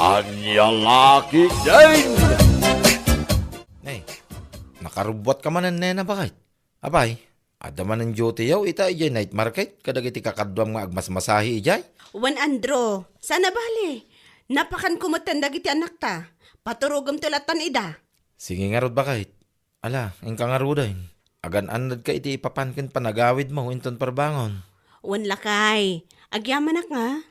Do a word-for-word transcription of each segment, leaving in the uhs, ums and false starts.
Ania la ketdin? Ay, nakarubbuatka manen, nena, baket? Apay, adda manen duty-yo ita idiay night market kadagiti kakaduam nga agmasmasahe idiay? Wen, Andrew, saan a bale. Napakanko metten dagiti anakta. Paturogemto lattan ida. Sige ngarud, baket. Ala, inka ngaruden. Agan-annadka iti ipapan ken panagawidmo inton parbangon. Wen, lakay, agyamanak nga.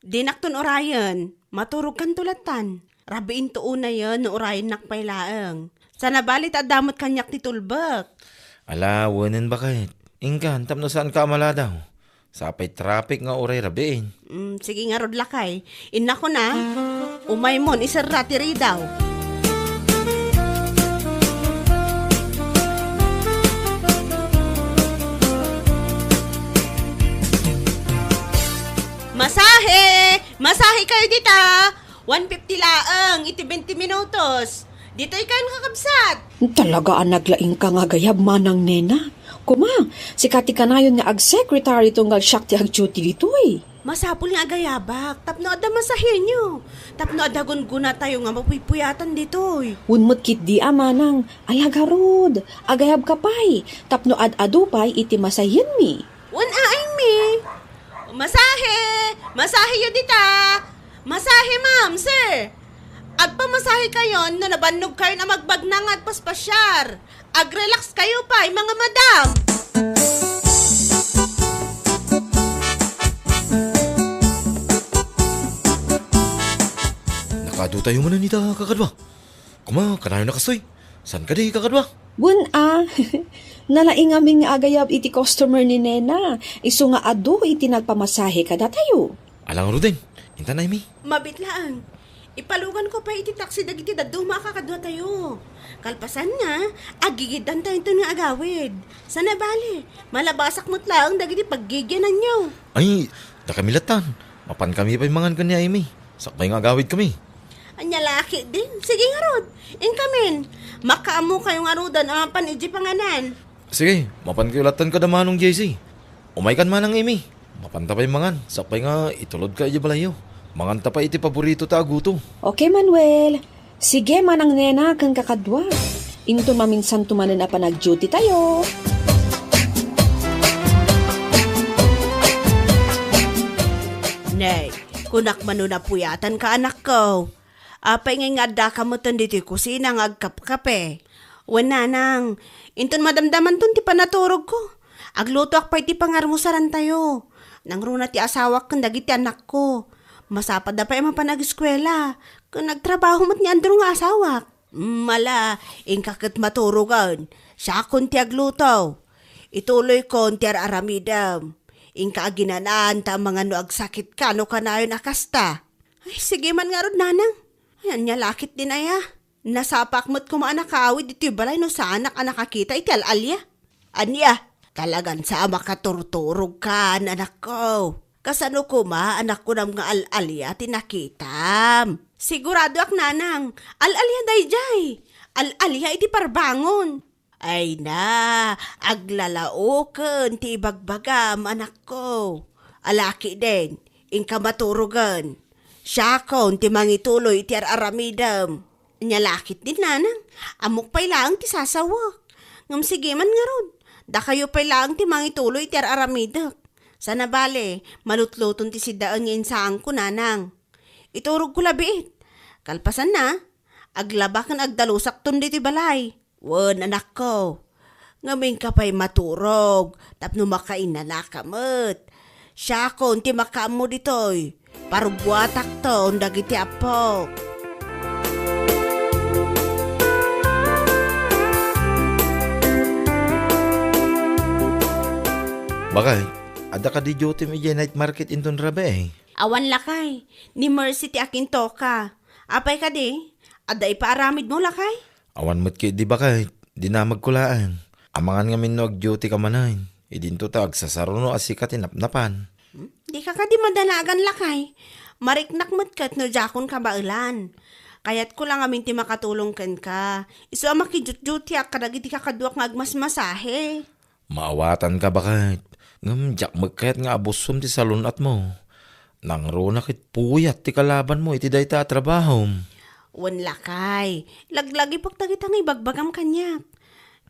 Dinakton urayen, maturogkanto lattan. Rabiinto unayen no urayennak pay laeng. Saan a bale ta adda met kaniak ti tulbek. Ala, wenen, baket. Inkan, tapno saanka a maladaw. Sapay traffic nga uray rabiin. Mm, sige ngarud, lakay. Innakon a, umaymon iserra ti ridaw. Masahe! Masahekayo dita! One fifty laeng iti twenty minutos. Ditoy kayon, kakabsat. Talaga a naglaingka nga agayab, manang nena. Kuma, sika ti kanayon nga ag-secretary tunggal siak ti ag-duty ditoy. Masapul nga agayabak tapno adda masahenyo. Tapno adda gungunatayo nga mapuypuyatan ditoy. Wen met ketdi a, manang, ala ngarud, agayabka pay tapno ad-adu pay iti masahenmi. Wen, aaymi. Masahe! Masaheyo dita! Masahe, ma'am, sir! Agpamasahe kayon no nabannog kayon a magbagna nga agpaspasiar. Agrelax kayo pay, mga madam! Nakaadu tayo manen ita, kakadua. Kuma, kanayon a kastoy. Saan kadi, kakadua? Wen a, nalaing amin nga agayab iti customer ni Nena, isu nga adu iti nagpamasahe kadatayo. Ala ngaruden, intan, Amy. Mabit laeng. Ipaluganko pay iti taxi dagiti dadduma a kakaduatayo. Kalpasanna, aggigiddantayo inton nga agawid. Saan a bale, malabasak met laeng dagiti paggigiananyo. Ay, dakami lattan. Mapankami pay mangan ken ni Amy. Sakbay nga agawidkami. Ania la ketdin? Sige ngarud. Inkamin. Makaammokayo ngaruden a mapan idiay panganan. Sige, mapankayo lattan kada Manong J C. Umaykan, Manang Amy. Mapanta pay mangan, sakbay nga itulodka idiay balayyo. Manganta pay iti paboritota a gutom. Okay, Manuel. Sige, Manang Nena ken kakadua. Inton maminsanto manen a panag-duty tayo. Nay, kunak man no napuyatanka, anakko. Apay ngay nga addaka metten ditoy kusina nga agkapkape? Wen, nanang, inton madamdamanton ti panaturogko, aglutoak pay ti pangarmusarantayo. Nangruna ti asawak ken dagiti anakko. Masapadda pay a mapan ageskuela, ken agtrabaho met ni Andrew nga asawak. Mala, inka ket maturogen. Siakon ti agluto. Ituloykon ti ar-aramidem. Inka aginan-an ta amangan no agsakitka no kanayon a kasta. Ay, sige man ngarud, nanang. Ay, ania la ketdin aya? Nasapaak met koma a nakaawid ditoy balay no saanak a nakakita iti al-alia. Ania? Talagan sa a makaturturogkan, anakko. Kasano koma a nakunam nga al-alia ti nakitam? Siguradoak, nanang. Al-alia daydiay. Al-alia iti parbangon. Ay na, aglalaoken ti ibagbagam, anakko. Ala ketdin, inka maturogen. Siakon ti mangituloy iti ar-aramidem. Ania la ketdin, nanang, ammok pay laeng ti sasawek. Ngem sige man ngarud, dakayo pay laeng ti mangituloy iti ar-aramidek. Saan a bale, malutluton ti siddaen nga insaanko, nanang. Iturogko la biit. Kalpasanna, aglaba ken agdalusakton ditoy balay. Wen, anakko. Ngem inka pay maturog tapno makainanaka met. Siakon ti makaammo ditoy. Parubbuatakton dagiti appok. Bakay, adda kadi duty-m idiay night market inton rabii? Awan, lakay. Ni Mercy ti akintoka. Apay kadi? Adda ipaaramidmo, lakay? Awan met ketdi, baket, dinamagko laeng. Amangan ngamin no ag-duty ka manen. Idinto ta agsasaruno a sika ti napnapan. Hmm? Dika kadi madanagan, lakay. Mariknak met ket no diakon kabaelan. Kayatko la ngamin ti makatulong kenka. Isu a makidutdutiak kadagiti kakaduak nga agmasmasahe. Maawatanka, baket. Ngem diak met kayat nga abusom ti salun-atmo. Nangruna ket puyat ti kalabanmo iti dayta a trabahom. Wen lakay, laglagipek dagita nga ibagbagam kaniak.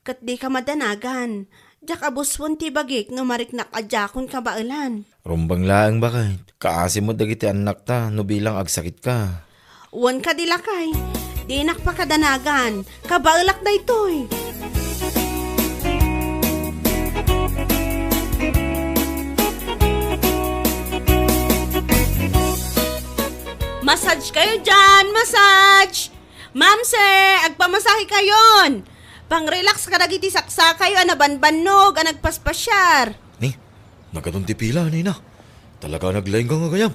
Ket dika madanagan, diak abusuen ti ibagik no mariknak a diakon kabaelan. Rumbeng laeng, baket. Kaasi met dagiti annakta no bilang agsakitka. Wen kadi lakay, dinak pakadanagan, kabaelak daytoy. Massage kayo dyan, massage! Ma'am, sir, agpamasahe kayon. Pang-relax kadagiti saksakayo a nabanbannog a nagpaspasyar. Ni, nagadun ti pila, nena. Talaga naglaing ka nga gayam.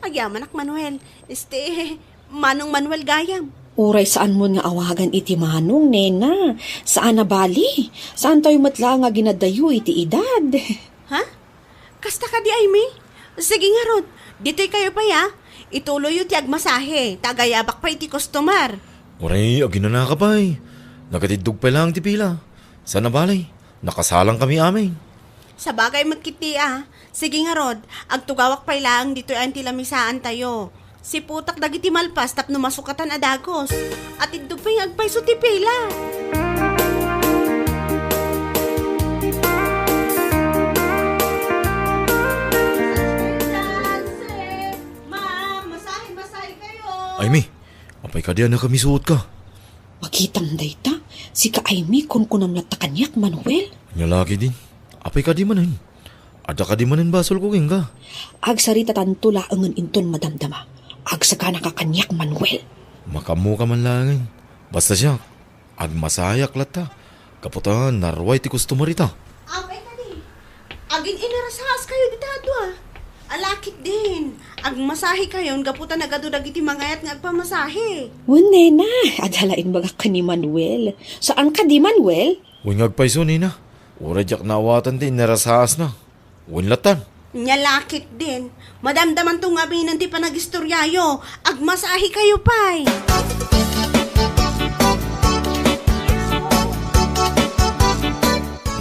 Agyamanak, Manuel. Este, Manong Manuel gayam. Uray saan mon nga awagan iti manong, nena. Saan a bali. Saan tayo met laeng nga ginaddayo iti edad. Ha? Kasta kadi, Aimee? Sige ngarud, ditoy kayo pay, a. Ituloyyo ti agmasahe, ta agayabak pay iti customer. Uray, aginanaka pay. Nagatiddog pay laeng ti pila. Saan a bali, nakasalang kami amin. Sabagay met ketdi, a. Sige ngarud, agtugawak pay laeng ditoy a ti lamisaan tayo. Siputak dagiti malpas tapno masukatan a dagus. Atiddog pay nga agpayso ti pila. Ma'am, masahe, masahe kayo. Aimee, apay kadi a nakamisuot ka? Makitam dayta, sika Aimee, kunkunam latta kaniak, Manuel. Ania la ketdin? Apay kadi manen? Adda kadi manen basolko kenka? Agsaritatanto laengen inton madamdama. Agsaganaka kaniak, Manuel. Makaammoka man laengen. Basta siak, agmasaheak latta. Gapu ta naruay ti customer ita. Apay kadi? Agin-inarasaas kayo dita a dua. Ala ketdin. Agmasahe kayon gapu ta nagadu dagiti mangayat nga agpamasahe. Wen, nena, adda la imbagak ken ni Manuel. Saan kadi, Manuel? Wen nga agpayso, nena. Uray diak naawatan ti inarasaasna. Wen lattan. Nia la ketdin. Madamdamanto ngaminen ti panagistoriayo. Agmasahe kayo pay.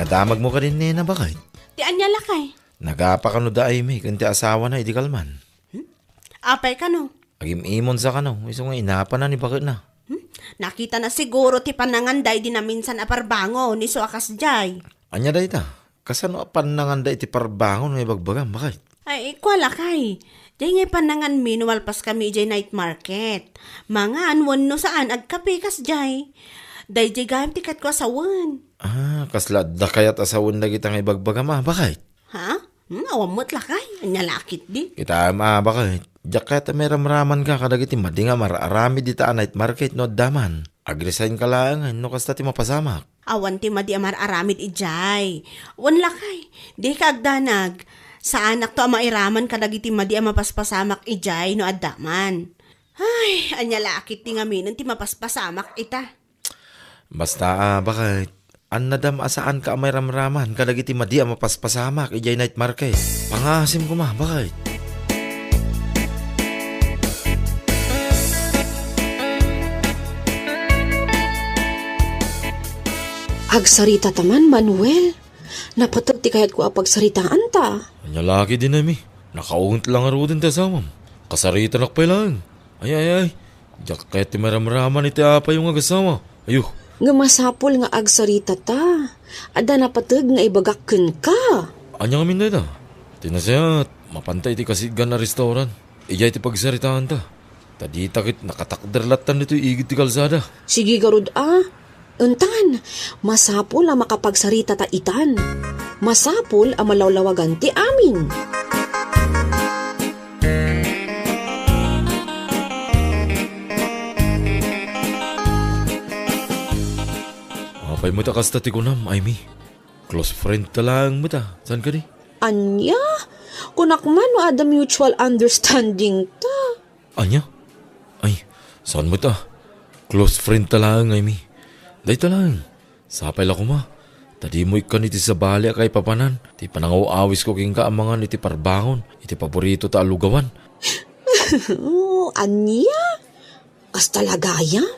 Nadamagmo kadin, nena, baket? Ti ania, lakay? Nagapa kano da Aimee ken ti asawana idi kalman? Hmm? Apay kano? Agim-imonsa kano, isu nga inapana ni baketna. Hmm? Nakitana siguro ti pananganda idi naminsan a parbangon, isu a kasdiay. Ania dayta? Kasano a pananganda iti parbangon nga ibagbagam, baket? Ay, kua, lakay. Diay nga pananganmi no malpas kami idiay night market. Mangan wenno saan, agkape kasdiay. Daydiay gayam ti katkua a sawen. Ah, kasla adda kayat a sawen dagita nga ibagbagam, a, baket? Ha? Hmm, awan met, lakay. Ania la ketdi? Kitaem, a, baket. Diak kayat a mairamramanka kadagiti madi nga mar-aramid dita a night market no adda man. Ag-resignka laengen no kasta ti mapasamak. Awan ti madi a mar-aramid idiay. Wen, lakay, dika agdanag. Saanakto a mairaman kadagiti madi a mapaspasamak idiay no adda man. Ay, ania la ketdi ngaminen ti mapaspasamak ita? Basta, a, baket, annadam a saanka a mairamraman kadagiti madi a mapaspasamak idiay night market. Pangaasim koma, baket. Agsarita ta man, Manuel. Napateg ti kayatko a pagsaritaanta. Ania la ketdin, Aimee? Nakaunget la ngaruden ti asawam. Kasaritanak pay laeng. Ay, ay, ay. Diak kayat ti mairamraman iti apayo nga agasawa. Ayo. Nga masapul nga agsarita ta. Adda napateg nga ibagak kenka. Ania ngamin dayta? Ti nasayaat, mapanta iti kasidgan a restaurant. Idiay ti pagsaritaanta. Ta dita ket nakatakder lattan ditoy igid ti kalsada. Sige garud a. Entan, masapul a makapagsarita ta itan. Masapul a malawlawagan ti amin. Apay met a kasta ti kunam, Aimee? Close friend ta laeng met a, saan kadi? Ania? Kunak man no adda mutual understanding ta. Ania? Ay, saan met a? Close friend ta laeng, Aimee. Dayta laeng. Sapay la koma. Ta dimo ikkan iti sabali a kaipapanan ti panangaw-awisko kenka a mangan iti parbangon iti paborito ta a lugawan. Ania? Kasta la gayam?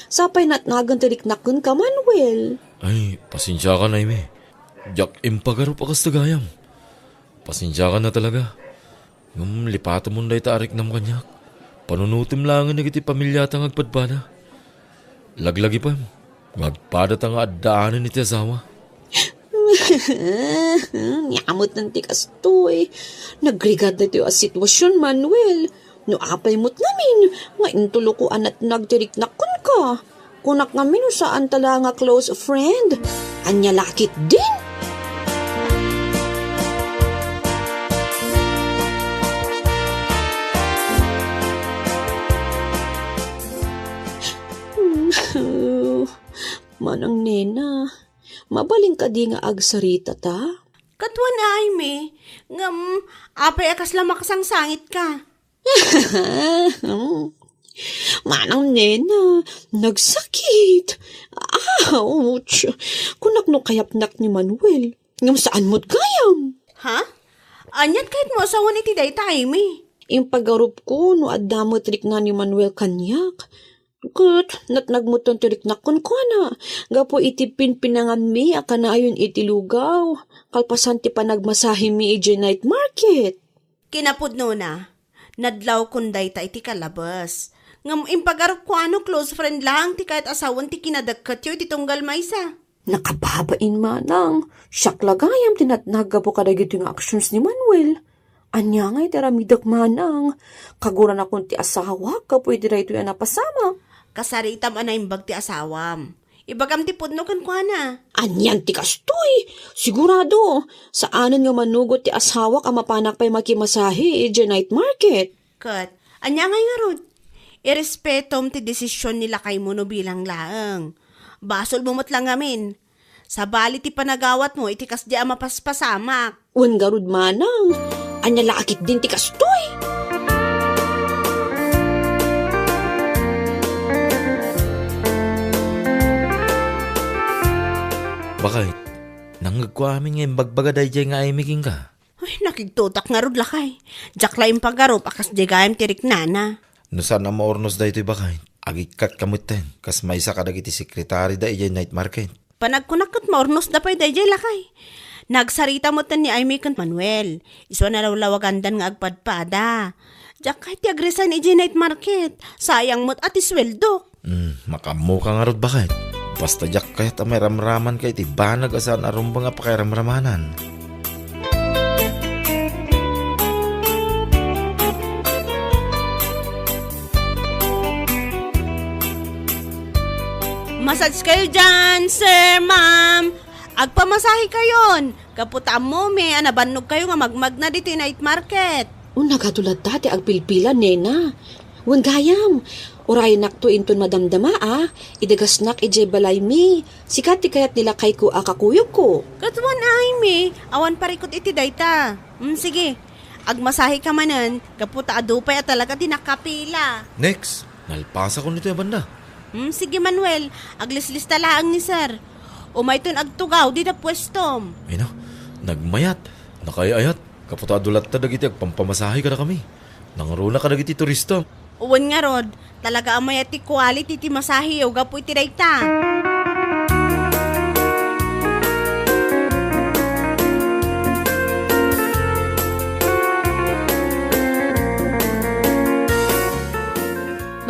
Sapay natnagan ti riknak kenka, Manuel. Ay, pasensiakan, Aimee. Diak impagarup a kasta gayam. Pasensiakan a talaga. Ngem lipatemon dayta a riknam kaniak. Panunotem laengen dagiti pamiliata nga agpadpada. Laglagipem, nga agpadata nga addaanen iti asawa. Nia met ti kastoy. Nagrigat daytoy a sitwasion, Manuel. No apay met ngamin nga intuloko a natnag ti riknak kenka. Kunak ngamin no saanta la nga close friend. Ania la ketdin? Manang Nena, mabalin kadi nga agsarita ta? Ket wen, Aimee, ngem apay a kasla makasangsangitka? Manang Nena, nagsakit. Ouch! Kunak no kayatnak ni Manuel. Ngem saan met gayam? Ha? Aniat kayatmo a sawen iti dayta, Aimee? Impagarupko no adda met rikna ni Manuel kaniak. Ket natnag metten ti riknak kenkuana gapu iti pinpinanganmi a kanayon iti lugaw, kalpasan ti panagmasahemi idiay night market. Kinapudnona, nadlawkon dayta iti kalabes. Ngem impagarupko a no close friend laeng ti kayat a sawen ti kinadaketyo iti tunggal maysa. Nakababain, manang. Siak la gayam ti natnag gapu kadagitoy nga actions ni Manuel. Ania ngay ti aramidek, manang? Kaguranakon ti asawak gapu iti daytoy a napasamak. Kasaritam a naimbag ti asawam. Ibagam ti pudno kenkuana. Anian ti kastoy? Sigurado, saanen nga manugot ti asawak a mapanak pay makimasahe idiay night market. Ket, ania ngay ngarud? Irespetom ti desisyon ni lakaymo no bilang laeng. Basolmo met la ngamin. Sabali ti panagawatmo iti kasdi a mapaspasamak. Wen ngarud, manang. Ania la a ketdin ti kastoy? Bakit? Nangngegko amin nga imbagbaga daydiay nga Aimee kenka. Uy, nakigtutak ngarud, lakay. Diak la impagarup a kasdiay gayam ti riknana. No saan a maurnos daytoy, bakit? Agikkatka metten, kas maysa kadagiti sekretarida idiay night market. Panagkunak ket maurnosda pay daydiay, lakay. Nagsarita metten ni Aimee ken Manuel. Isu a nalawlawagandan nga agpadpada. Diak kayat ti agresign idiay night market. Sayang met a ti sueldok. Hmm, makaammoka ngarud, bakit? Basta diak kayat a mairamramanka iti banag a saan a rumbeng a pakairamramanan. Massage kayo dyan, sir, ma'am. Agpamasahe kayon. Gapu ta ammomi a nabannog kayo nga magmagna ditoy night market. O, nagadu latta ti agpilpila, nena. Wen gayam, urayenakto inton madamdama a, idagasnak idiay balaymi. Sika ti kayat ni lakayko a kakuyogko. Ket wen, Aimee, awan parikut iti dayta. Hmm, sige. Agmasaheka manen, gapu ta adu pay a talaga ti nakapila. Next, nalpasakon iti a banda. Hmm, sige, Manuel, aglislista laeng ni sir. Umayton agtugaw dita puestom. Ay na, nagmayat, nakaay-ayat, gapu ta adu latta dagiti agpampamasahe kadakami. Nangruna kadagiti turista. Wen ngarud, talaga a mayat ti quality ti masaheyo gapu iti dayta.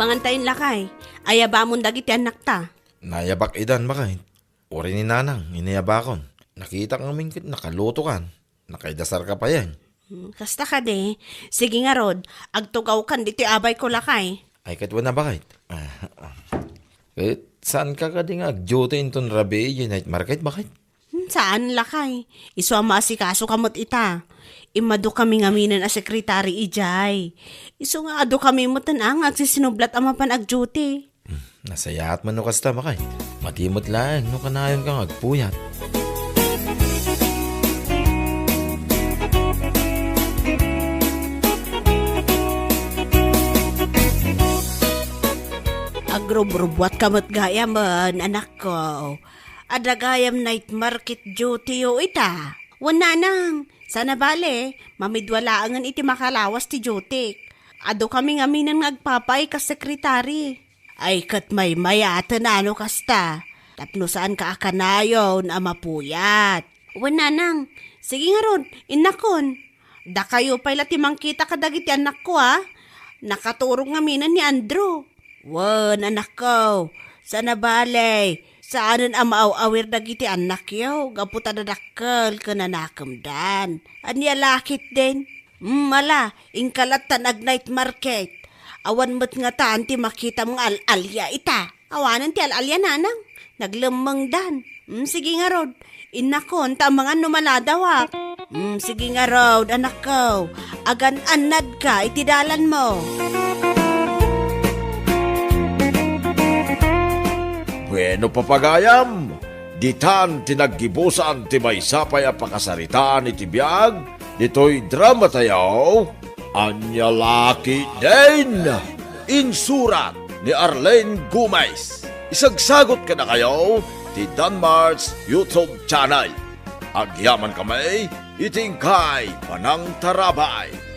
Mangantayon lakay, ayabamon dagiti annakta. Nayabak idan, bakit? Uray ni Nanang, inayabakon. Nakitak ngamin ket nakalutokan. Nakaidasarka payen. Hmm, kasta kadi. Sige ngarud, agtugawkan ditoy abayko lakay. Ay, ket wen a, bakit? Ah, ah. Ket saanka kadi nga agduty inton rabii idiay night market, bakit? Hmm, saan lakay. Isu a maasikasoka met ita. Immadukami ngaminen a sekretari idiay. Isu nga adukami metten a nga agsisinublat a mapan agduty. Hmm, nasayaat man no kasta, bakit? Mati met laeng no kanayonka nga agpuyat. Agrubrubuatka met gayamen, anakko. Adda gayam night market duty-yo ita. Wen nanang, saan a bale, mamidua laengen iti makalawas ti duty. Adukami ngaminen nga agpapaay kas sekretari. Ay, ket maymayaten a no kasta, tapno saanka a kanayon a mapuyat. Wen nanang, sige ngarud, innakon. Dakayo pay la ti mangkita kadagiti annakko, a? Nakaturog ngamin ni Andrew. Wen, anakko, saan a bale, saanen a maaw-awir dagiti annakyo gapu ta dadakkel ken nanakemdan. Ania la ketdin? Hmm, ala, inka lattan ag-night market. Awan met ngatan ti makitam nga al-alia ita. Awanen ti al-alia, nanang. Naglemmengdan. Hmm, sige ngarud. Innakon ta amangan no maladawak. Hmm, sige ngarud, anakko. Agan-annadka iti dalanmo. Bueno, papagayam, ditan ti naggibusan ti maysa pay a pakasaritaan iti biag ditoy dramatayo. Ania la ketdin? Insurat ni Arlene Gomez. Isagsagot kadakayo ti Danmar's YouTube channel. Agyamankami iti inkay panangtarabay.